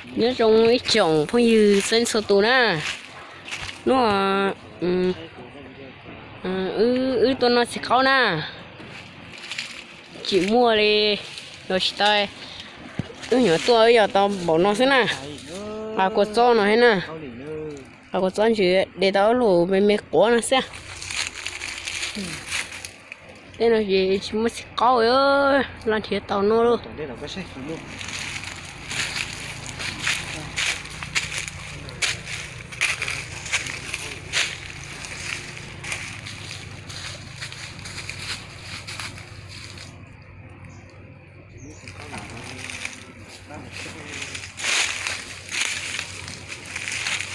Nyob zoo ib tsoom phooj ywg txhua txhua tus na, hnub no wb tuaj noj txiv qaub na, tsis muaj li los tsis tau, wb nyuam tuaj wb yog tau npaum no xwb na, qab kua txob no thiab na, qab kua txob ntsws de tau ob lub me me quav no xwb. Tej no ces tsis muaj txiv qaub, laj nrhiav tau no lauj.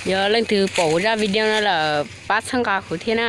Yog leej twg pom kuv zaj video no lawm pab txhawb nqa kuv thiab na.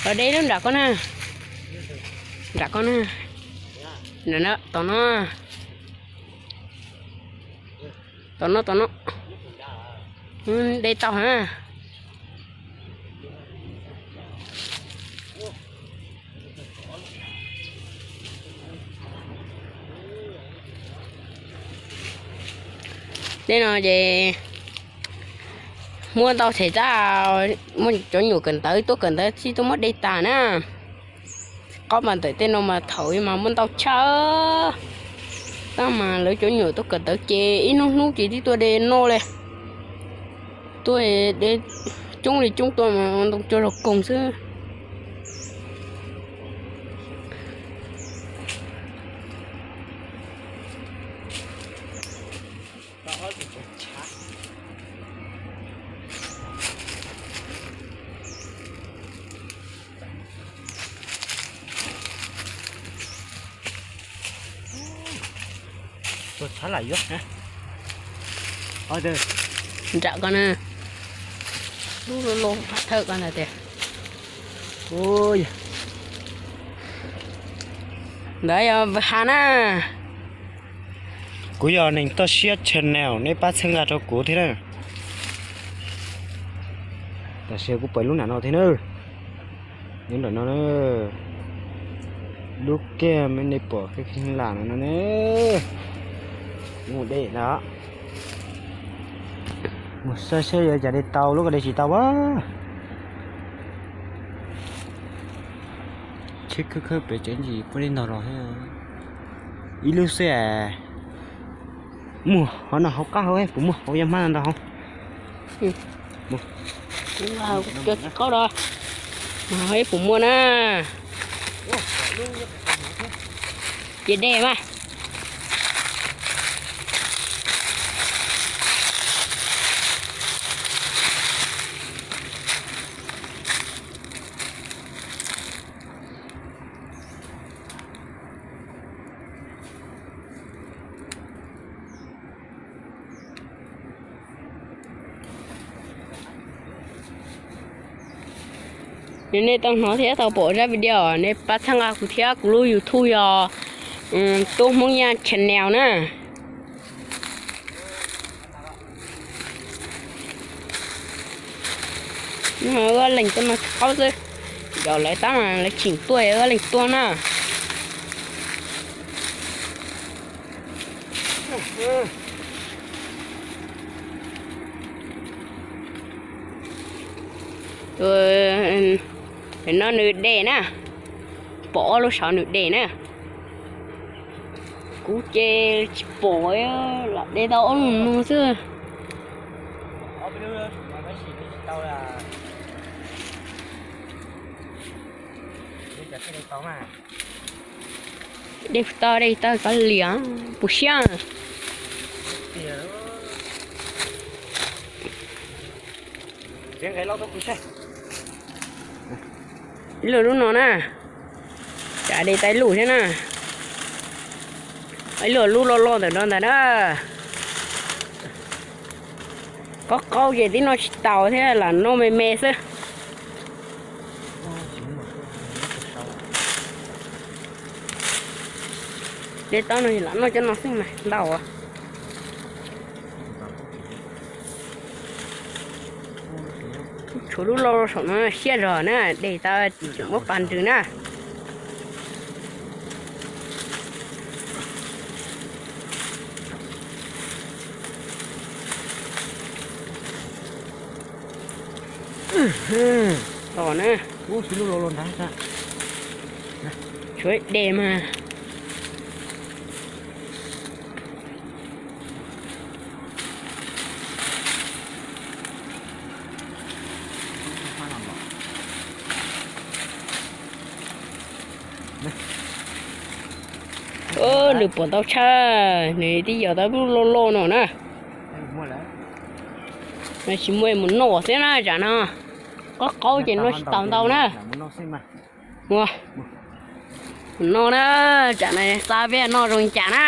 Los de lub nram ko na, nram ko na, tom no, tom no, tom no, de tau na. Tej no ces muaj ntau them txaj, muaj cov nyuam kawm ntawv tuaj kawm ntawv txij tuaj muab de tas na. Qaub mas ntawm tej no mas thaum ub mas muaj ntau tshaj, tab mas lawv cov nyuam tuaj kawm ntawv ces ib hnub hnub ces twb tuaj de noj li. Tuaj de coob li coob tuaj mas ntoo cua zog koog xwb. Tuaj txhab lam yuav. Nram ko na, lub loj loj thawj ko ntag tiag. Ntawd yog npawg Ha na. Kuv yog Neeg Toj Siab Channel, nej pab txhawb nqa rau kuv thiab na. Tam sim kuv pom lub nram no thiab na. Nyob nram no na, lub kiag me nej pom kiag lam no na. Mus de na, mus saib saib yuav cas de tau, lub ko de tsis tau a. Tsheb khawb khawb pem tsev ntsis puab dej ntog los thiab. Ib lub xwb. Muag hauv no, hauv qab hauv, puas muaj hauv, yog hmab ntau hauv. Cov txiv qaub no, puas muaj na? Ces de mas. Yog nej tau hnov thiab tau pom zaj video, nej pab txhawb nqa kuv thiab, kuv lub YouTube yog Tub Hmoob Yaj Channel na. Wb leeg tuaj noj qaub xwb, yog lawv tab mas lawv tseem tuaj, wb leeg tuaj na. Tus no nws de na, pom ob lub saud nws de na. Kuv ces tsis pom, lam de tau ob lub no xwb. De tau, de tau kov liam, puas siab. Ib lub lub no na, tsam de tau ib lub thiab na. Ib lub lub loj loj ntawm no ntag na. Qaub qaub ces twb noj tsis tau thiab, lam noj me me xwb. Dej taub no lam noj cov no xwb mas ntau. Tshuav lub loj saum no siab zog na, dej tau tsis tseem muab pas nrws na. Tos na. Tshuav dej mas. Nws puas tau tshaj, nws twb yog tau lub loj loj no na. Tsis muaj mus noj xwb na tsam no. Qaub qaub ces noj tsis tau ntau na. Mus noj na, tsam no xav peb noj zoo cas na.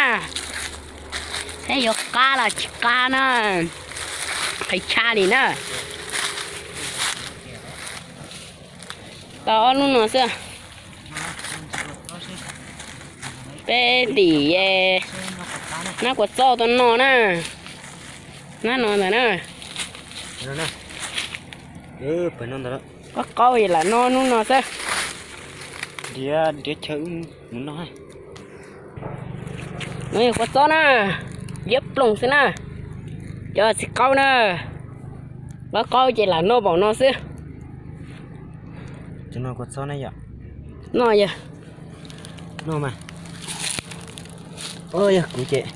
Saib yuav qab los tsis qab na. Qhis tshaj li na. Tau ob lub no xwb. Peb tim nab kua txob tuaj noj na. Nab no ntawd na. Qaub qaub es lam noj hnub no xwb. Nrhiav chaw mus noj. No yog kua txob na, liab ploog xwb na. Cov txiv qaub na, qaub qaub ces lam noj npaum no xwb. Kua txob na yom. Noj yog. Noj mas. Yog kuv ces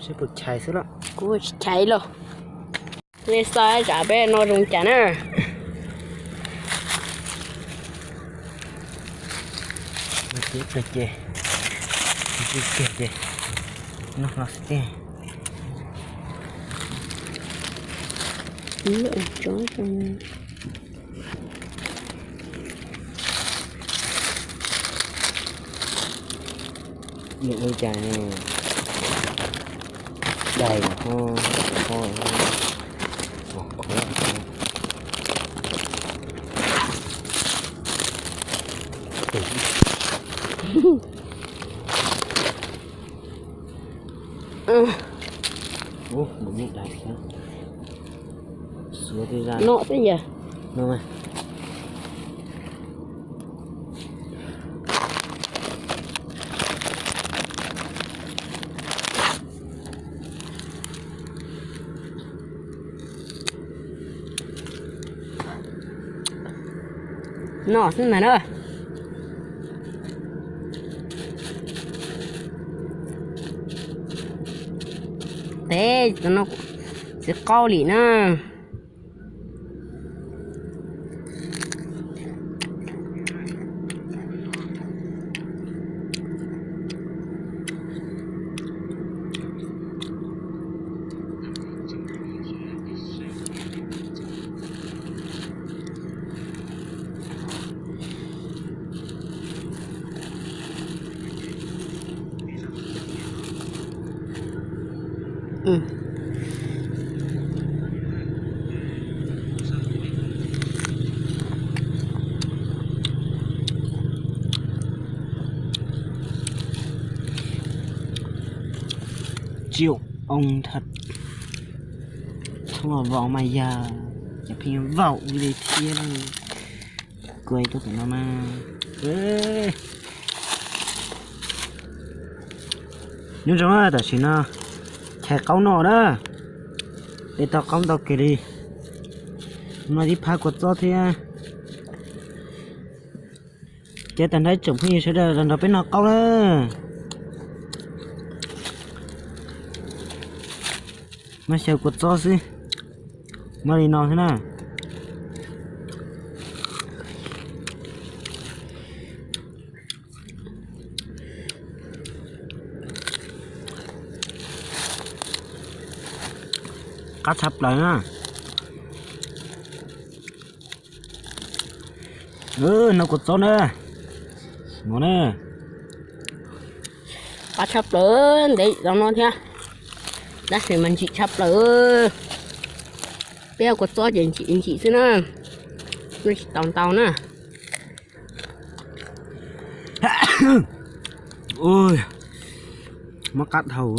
sib pus chais xwb los kuv tsis chais los. Nej xav tsam peb noj zoo cas na. Ces, ces, ces noj los xwb tiag. Ua cas dais ho ho khov. Ub, mus niam dais thiab. Xuav tej zaj no xwb yog. No mas. No xwb ntag na. Teb, txiv qaub li na. Triệu ông thật. Thov los vau mas yog, ces pheej vau li thiab. Kuv tuaj tim no mas. Nyob zoo na, tam sim no chais qaub noj na. Dej tau qaub ntau kawg li. No tib phab kua txob thiab. Ces tag nrho tsoom phooj ywg sawv daws los nrog peb noj qaub na. Mas xyaw kua txob xwb, muaj li no xwb na. Qab tshaj plaws na. No kua txob na, no na. Qab tshaj plaws, ntev tau no thiab, tab sis mas ntsim tshaj plaws. Peb kua txob ces ntsim ntsim xwb na, noj tsis tau ntau na. Mob qab dhau.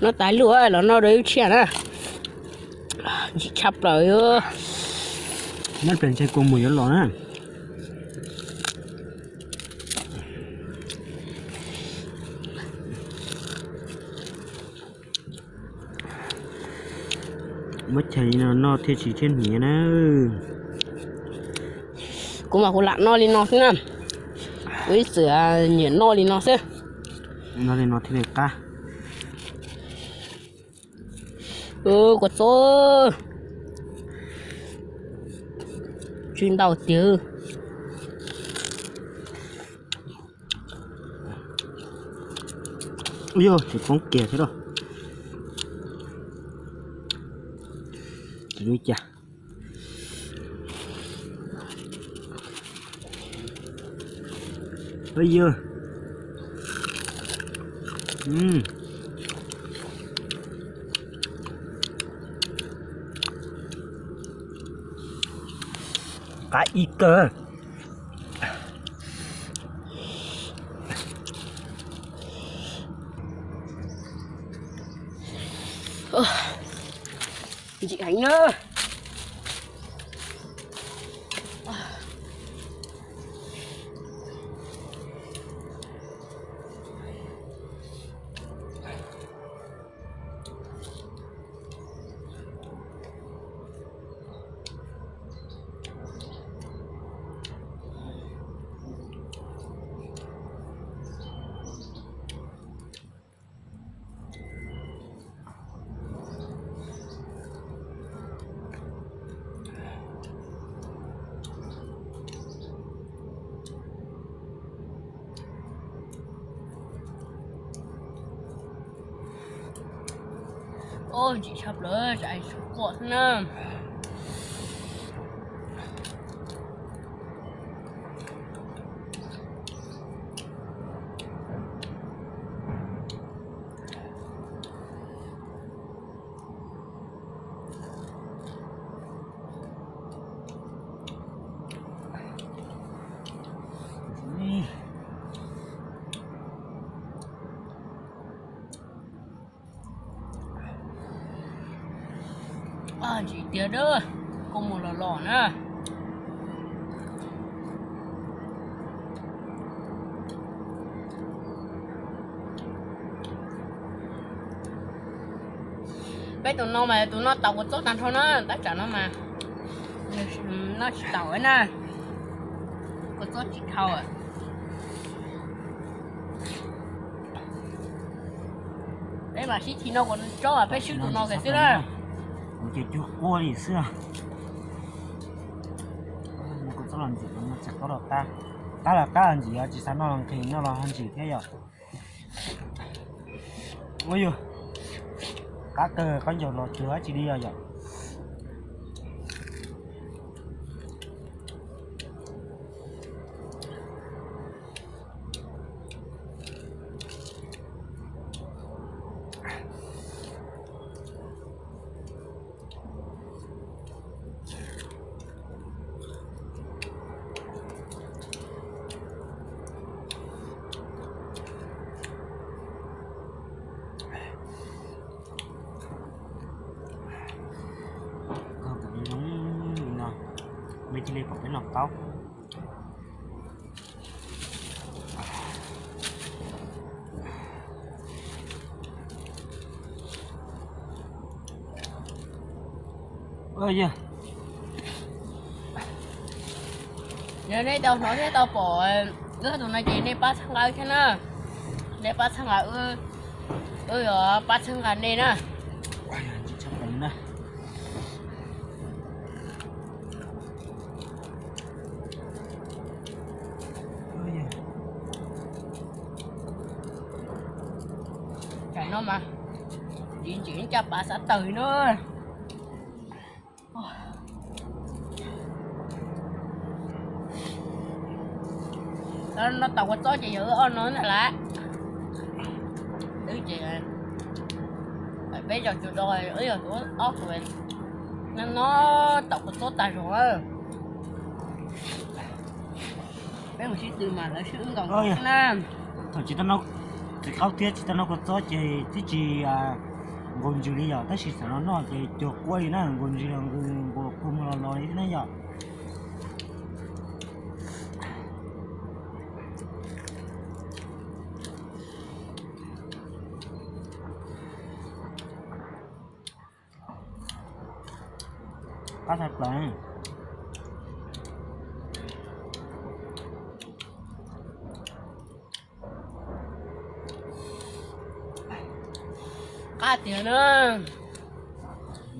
Noj tas luaj los noj dua ib tshiab na. Ntsim tshaj plaws. Noj pes ntshe kua muag yuav los na. Muab chais li no noj thiaj tsis thiab hniav na. Kuv mas kuv lam noj li no xwb na. Kuv ib txwm nyiam noj li no xwb. Noj li no thiaj li qab. Kua txob tsw ntau tiag. Yog tsis poob kiag thiab los. Tsis li cas. Yog qab ib kawg. Ntsim heev na. Ntsim tshaj plaws, tsam tshuav quaj xwb na. Ntsim tiag, kua muag los los na. Peb tus no mas tus noj tau kua txob tag nrho na, tab tsam no mas noj tsis taus na, kua txob tsis dhau. Peb mam sib chim noj kua txob, peb swb tus no kiag xwb na. Kuv ces cuag quaj li xwb. Noj kua txob los ntxim, noj tsis qab los qab, qab los qab los ntxim, tsis xav noj los nqhis, noj los ho ntxim thiab yom. Ua yog qab kawg, qaub ncaug los cuag dab tsi li os yom. Koj tus zoo li no, mej thiaj li pom peb noj qaub. Yog, yog nej tau hnov thiab tau pom wb tus no ces nej pab txhawb nqa wb thiab na. Nej pab txhawb nqa wb, wb yuav pab txhawb nqa nej na. Tam no mas ntsim ntsim caj pas xav tawg na. No taum kua txob ces yog wb ob no ntag lawm. Wb ces peb yog tus do, wb yog tus ob tus no, no taum kua txob tag zog. Peb mus sib tw mas lawv sib wb nkaus na. Thaum tsis tau noj, txiv qaub thiab tsis tau noj kua txob ces twb tsis nqus ntsws li yom, tab sis thaum no noj ces cuag quaj li na, nqus ntsws los nqus, nqus kua muag los los li thiab na yom. Qab tshaj plaws. Qab tiag na.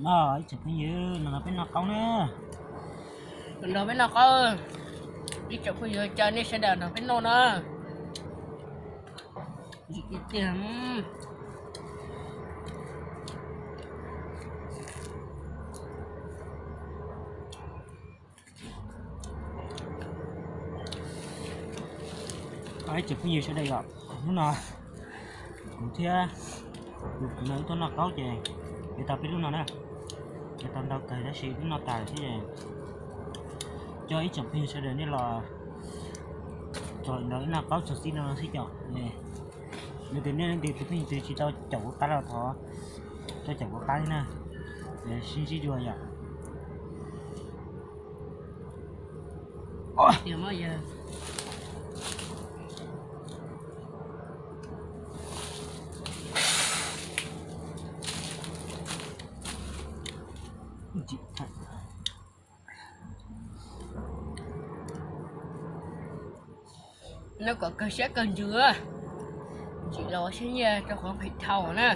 No ib tsoom phooj ywg, no peb noj qaub na. Nrog peb noj qaub. Ib tsoom phooj ywg, caw nej sawv daws nrog peb noj na. Tiag tiag. Ib tsoom phooj ywg sawv daws yom, hnub no kuv thiab tus kwv no wb tuaj noj qaub ces yuav tau peb lub no na. Yuav tau ntau kawg tab sis wb noj tas thiab ces coj ib tsoom phooj ywg sawv daws nej los txog ntawd wb noj qaub txog txij no xwb cov. Nws tias nej leej twg tus phooj ywg twg tsis tau caum kuv qab los thov tau caum kuv qab thiab na. Sib ntsib dua yom. Noj kom kawg siab kawg ntsws, ntsim los ua siab nyiaj rau qhov phem dhau na.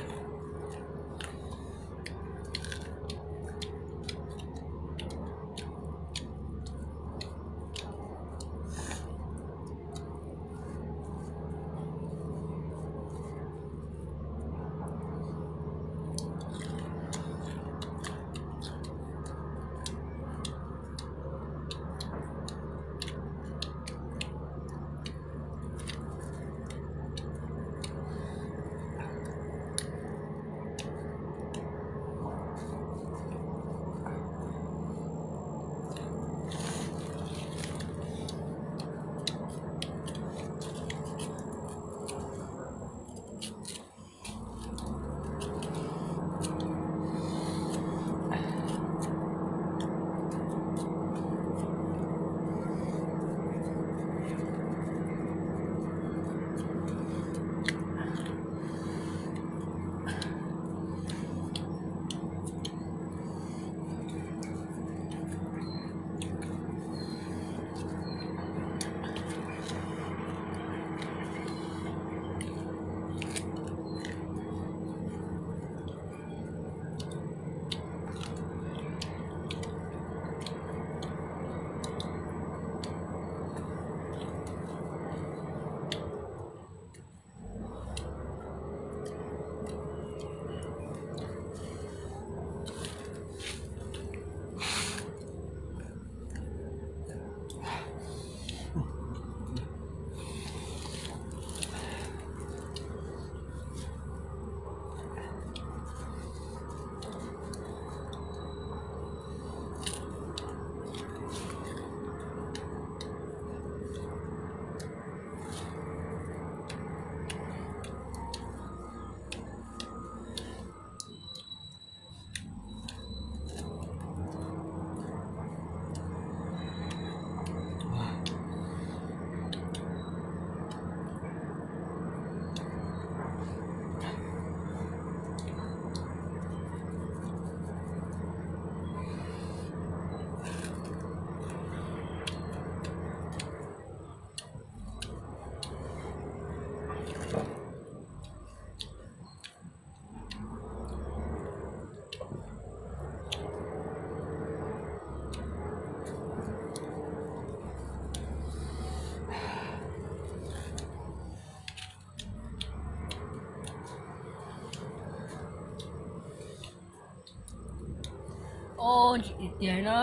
Ntsim tiag tiag na.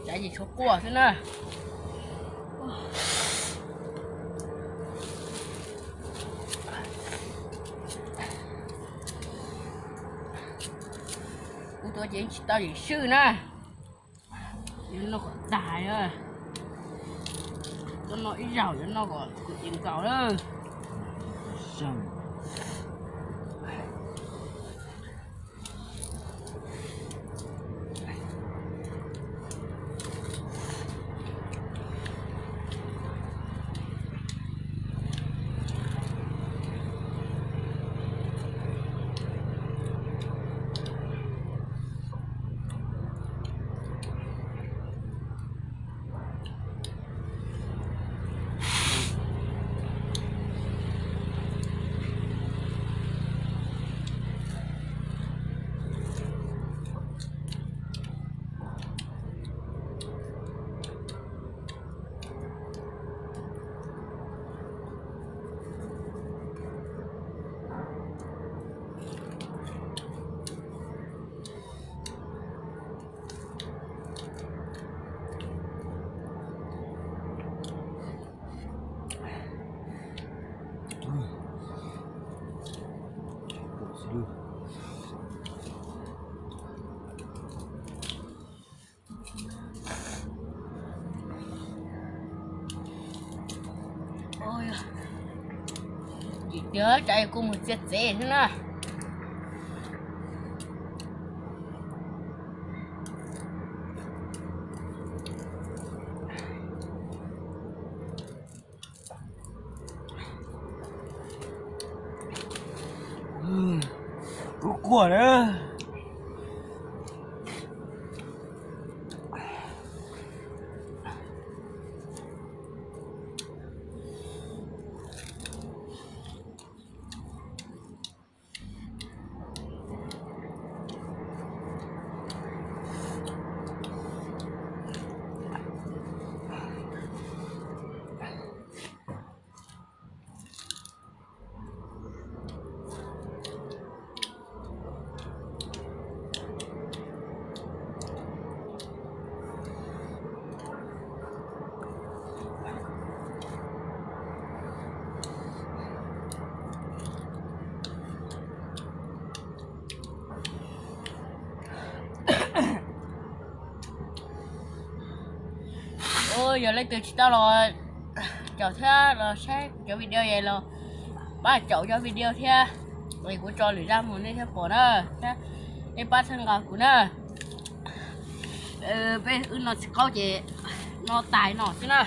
Cav ces tshuav quaj xwb na. Ces tsis tau yim swj na. Yuav noj kom tag na. Koj noj ib zaug yuav noj kom kwv yees nkaus lawm. Tiag, tsam kuv mus txiav txev xwb na. Kuv quaj na. Yog leej twg tsis tau los caum thiab los saib cov video es los pab caum cov video thiab, es kuv tso lwm zaj mus nej thiaj pom na, thiab nej pab txhawb nqa kuv na. Peb wb noj txiv qaub ces noj tag no xwb na.